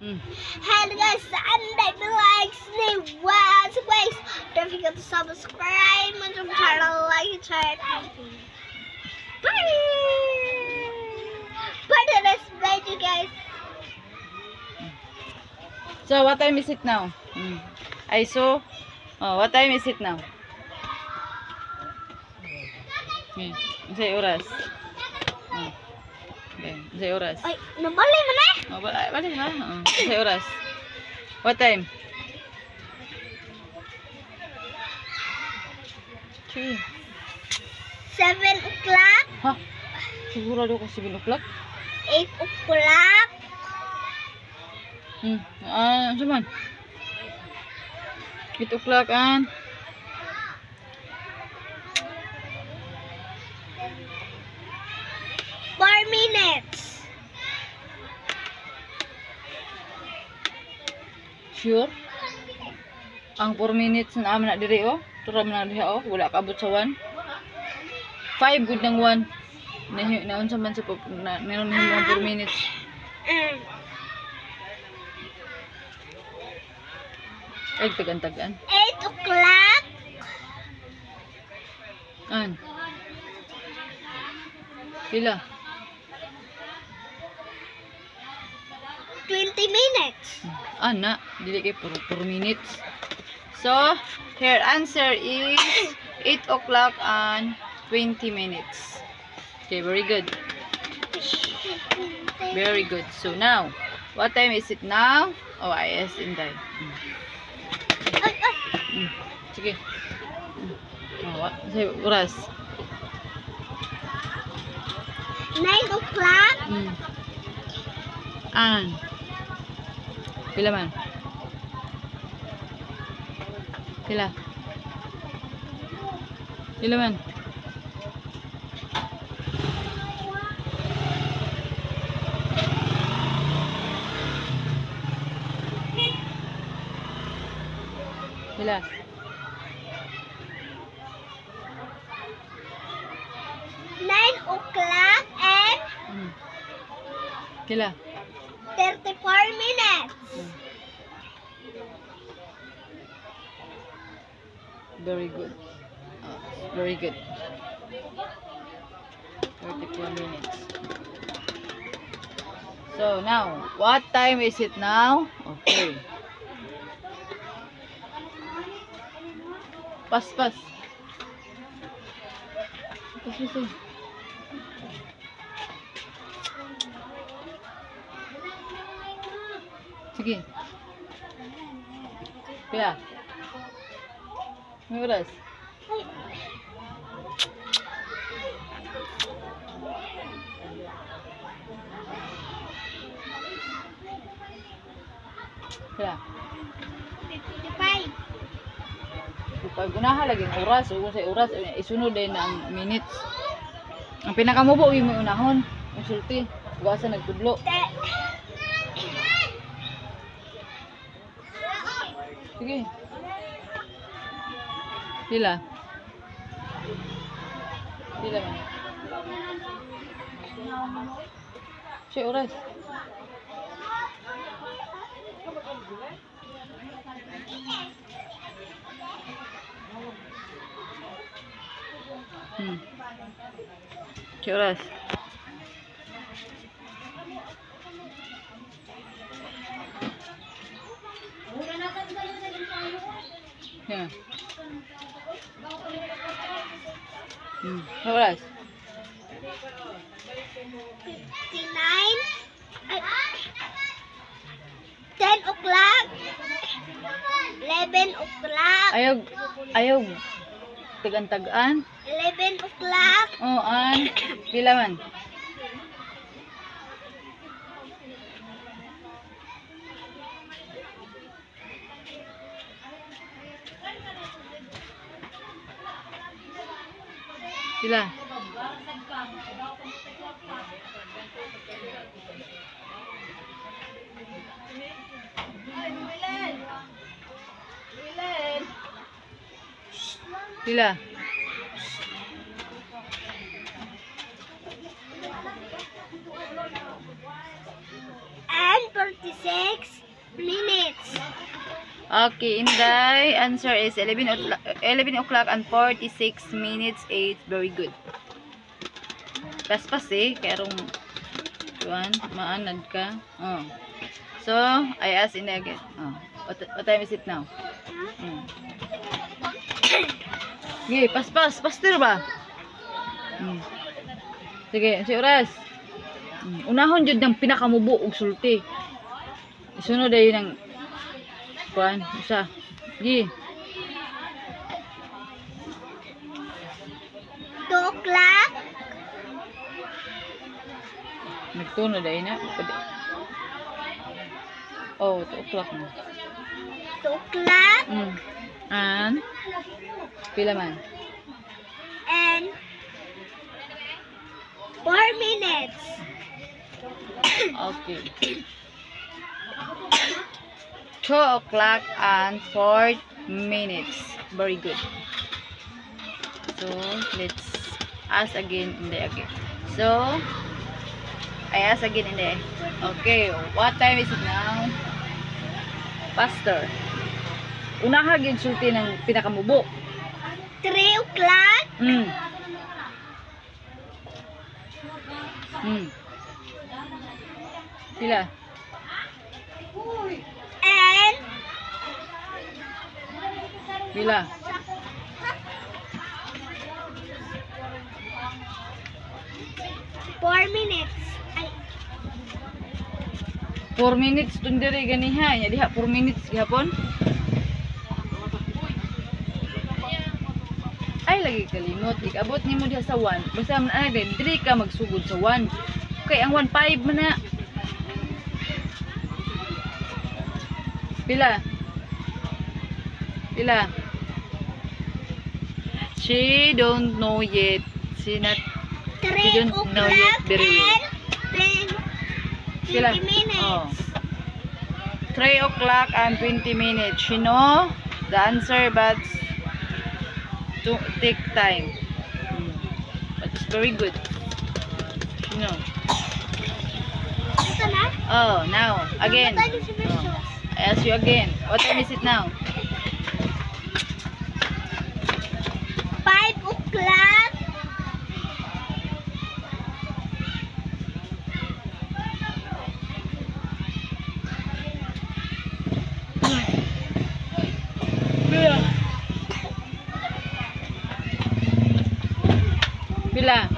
Hello guys, Sunday likes new words ways. Don't forget to subscribe and to channel, like and share. Bye. Bye to this video, guys. So, what time is it now? I saw. Oh, what time is it now? Okay. Unsay oras? Oh. Okay. Unsay oras? Ay, nabali man eh. Oh, balik ha? Oh. Unsay oras? What time? 3. 7 o'clock. Ha? Sigurado ko 7 o'clock? 8 o'clock. Ah, ano man? 8 o'clock and 4 minutes. Sure? Ang 4 minutes na amin na diri oh. Tura man na diha oh. Wala kaabot sa 1. 5 good ng 1. Naunsa man sa na, meron na ang 4 minutes. Ay, tagan-tagan. 8 o'clock. An? Pila? 20 minutes. Ana, dili kay puro 4 minutes. So, her answer is 8 o'clock and 20 minutes. Okay, very good. Very good. So now, what time is it now? Oh, I S Inday. Ay, ay. Sige. Oh, what? Say, oras. 9 o'clock. An. Pila man? Pila? Pila man? Pila? 9 o'clock and Pila? 34 minutes. Very good. Very good. 34 minutes. So now, what time is it now? Okay. Pas, pas. Pas, pas, eh. Sige. Pila? May oras? Pila? 55. Pag unaha lagi ang oras, ug sa oras isunod din ang minutes. Ang pinakamubo yung may unahon, ang sulti, ug asa nagtudlo. Sige. Pila? Pila man? Siya oras. Siya oras. Yeah. Oras. 59. Ay, 10 o'clock. 11 o'clock. Ayaw, ayaw. Tagan-tagan. 11 o'clock. Oh, an. Pila man? Pila? Pila? And 46. Okay, Inday. Answer is 11 o'clock, 11 o'clock and 46 minutes 8. Very good. Paspas eh. Kaya rong kuan, maanad ka. Oh. So, I ask Inday again. Oh. What time is it now? Sige, paspas. Pastir ba? Sige, si oras. Unahon jud ng pinakamubo og sulti. Isunod ay ng kuan, usa. Sige. 2 o'clock. Nagtuno dahil na. Oh, 2 o'clock na. 2 o'clock. And pila man? And 4 minutes. Okay. 2 o'clock and 4 minutes. Very good. So, let's ask again in the again. So, I ask again in the. Okay, what time is it now? Faster. Unaha gyud sulti ng pinakamubo. 3 o'clock. Pila? And Pila? 4 minutes. Ay, 4 minutes tun diri ganiha. Nya diha 4 minutes gihapon. Ay lagi kalimot. Ikabot nimo diha sa 1. Basta man ay diri ka magsugod sa 1. Okay, ang 1:05 man na. Pila? Pila? She don't know yet. She not 3 don't know yet o'clock very well. And 20 Pila? minutes. Oh. 3 o'clock and 20 minutes. She know the answer, but to take time. But it's very good. She know. Ito na? Oh, now again. What time is it? Oh. I ask you again. What time is it now? 5 o'clock. Pila? Pila?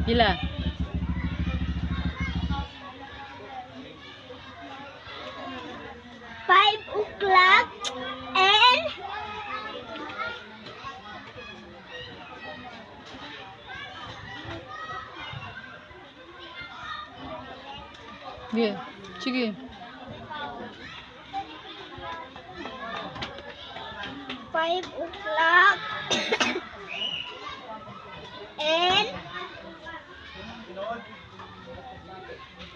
Pila? 5 o'clock and Sige. Sige. 5 o'clock and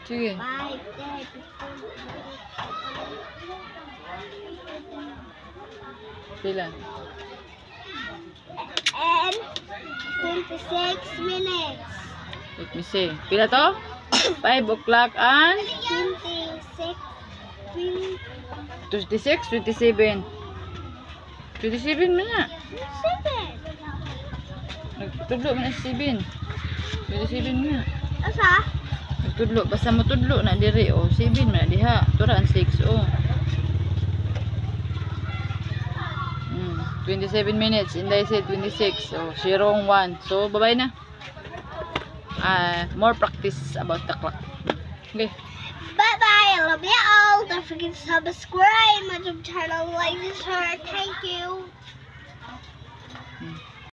Sige. 5, 10, 15, Pila? and 26 minutes. Let me see. Pila to? 5 o'clock and 26, 26, 27. 27 man na. 27. Nagtudlo man na 7. 27 man na. Asa? Nagtudlo. Basta motudlo na diri. O, 7 man na diha. Tura ang 6. O. 27 minutes. Inday said 26. O, she wrong 1. So, bye-bye na. More practice about the clock. Okay. Bye-bye. I love you all. Don't forget to subscribe my YouTube channel, like and share. Thank you.